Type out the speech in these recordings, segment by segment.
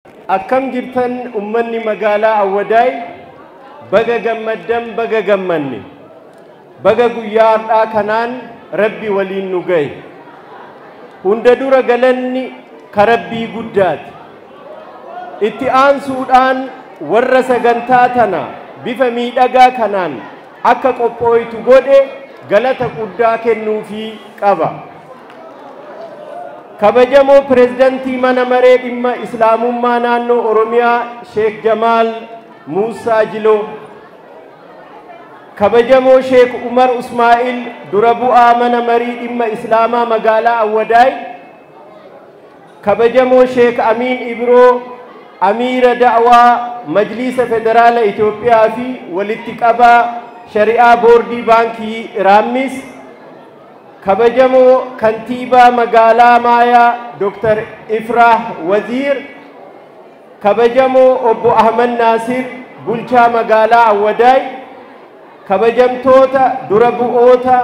Akkam jirtan ummanni magaalaa Awwadaay? Baga gammaddan, baga gammanne. Baga guyyaa har'aa kanaan Rabbi waliin nu gahe. Hunda dura galanni ka Rabbii guddaati. Itti aansuudhaan warra sagantaa tana bifa miidhagaa kanaan akka qophooytu godhe galata guddaa kennuufii qaba. Kabajamoo pirezidantii mana maree dhimma Islaamummaa naannoo Oromiyaa Sheek Jamaal Muusaa Jiloo, kabajamoo Sheek Umar Usmaa'il, dura bu'aa mana marii dhimma Islaamaa magaalaa Awwadaay, kabajamoo Sheek Amiin Ibroo, amiira da'waa Majliisa Federaala Itoophiyaa fi walitti qabaa Shari'aa Boordii Baankii Raammis, kabajamoo kantiibaa magaalaa Maayaa Dr. Ifraah Waziir, kabajamoo obbo Ahmad Naasir, bulchaa magaalaa Awwadaay, kabajamtoota dura bu'oota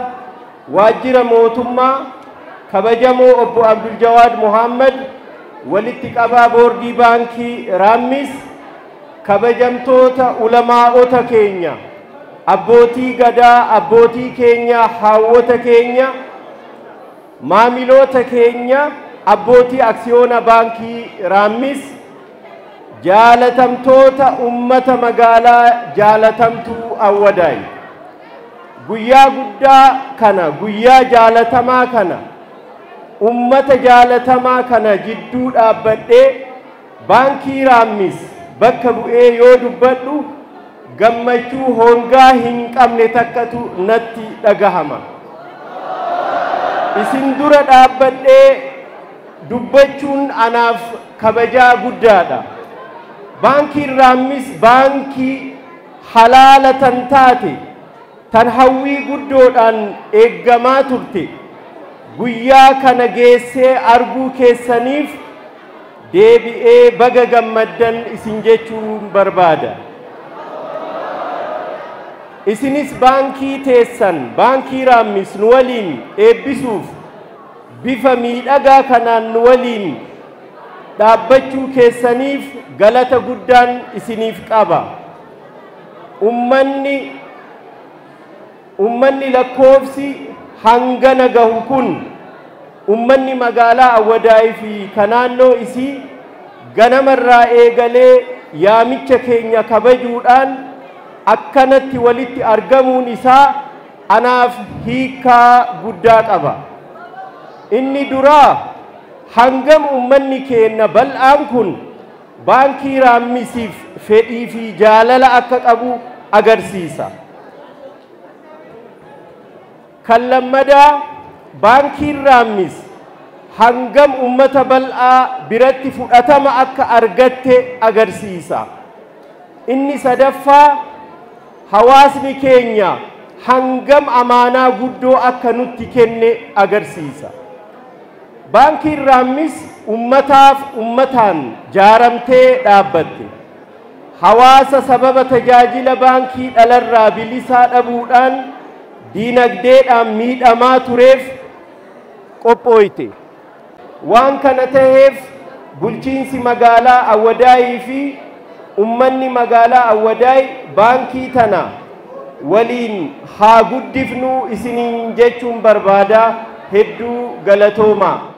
waajjira mootummaa, kabajamoo obbo Abdul Jawaad Muhammad, walitti qabaa boordii baankii Raammis, kabajamtoota ulamaa'ota keenya, abbootii gadaa, abbootii keenya, haawwota keenya, maamiloota keenya, abbootii aksiyoona baankii Raammis, jaalatamtoota ummata magaalaa jaalatamtuu Awwadaay. Guyyaa guddaa kana, guyyaa jaalatamaa kana, ummata jaalatamaa kana jidduu dhaabbadhee baankii Raammis bakka bu'ee yoo dubbadhu gammachuu hongaa hin qabne takkatu natti dhagahama. Isin dura dhaabbadhee dubbachuun anaaf kabajaa guddaadha. Baankiin Raammis baankii halaala tan taate, tan hawwii guddoodhaan eeggamaa turte, guyyaa kana geessee arguu keessaniif deebi'ee baga gammaddan isin jechuun barbaada. Isinis baankii teessan, baankii Raammis, nu waliin eebbisuuf bifa miidhagaa kanaan nu waliin dhaabbachuu keessaniif galata guddaan isiniif qaba. Ummanni lakkoofsi hangana gahu kun, ummanni magaalaa Awwadaayii fi ka naannoo isii, ganamarraa eegalee yaamicha keenya kabajuudhaan akkanatti walitti argamuun isaa anaaf hiikaa guddaa qaba. Inni duraa, hangam ummanni keenya bal'aan kun baankii Raammisiif fedhii fi jaalala akka qabu agarsiisa. Kan lammadaa, baankiin Raammis hangam ummata bal'aa biratti fudhatama akka argatte agarsiisa. Inni sadaffaa, hawaasni keenya hangam amaanaa guddoo akka nutti kenne agarsiisa. Baankiin Raammis ummataaf ummataan jaaramtee dhaabbatte. Hawaasa sababa tajaajila baankii dhalarraa bilisaa dhabuudhaan diinagdeedhaan miidhamaa tureef qophooyte. Waan kana taheef bulchiinsi magaalaa Awwadaayii fi ummanni magaalaa Awwadaay baankii tana waliin haa guddifnu isiniin jechuun barbaada. Hedduu galatoomaa.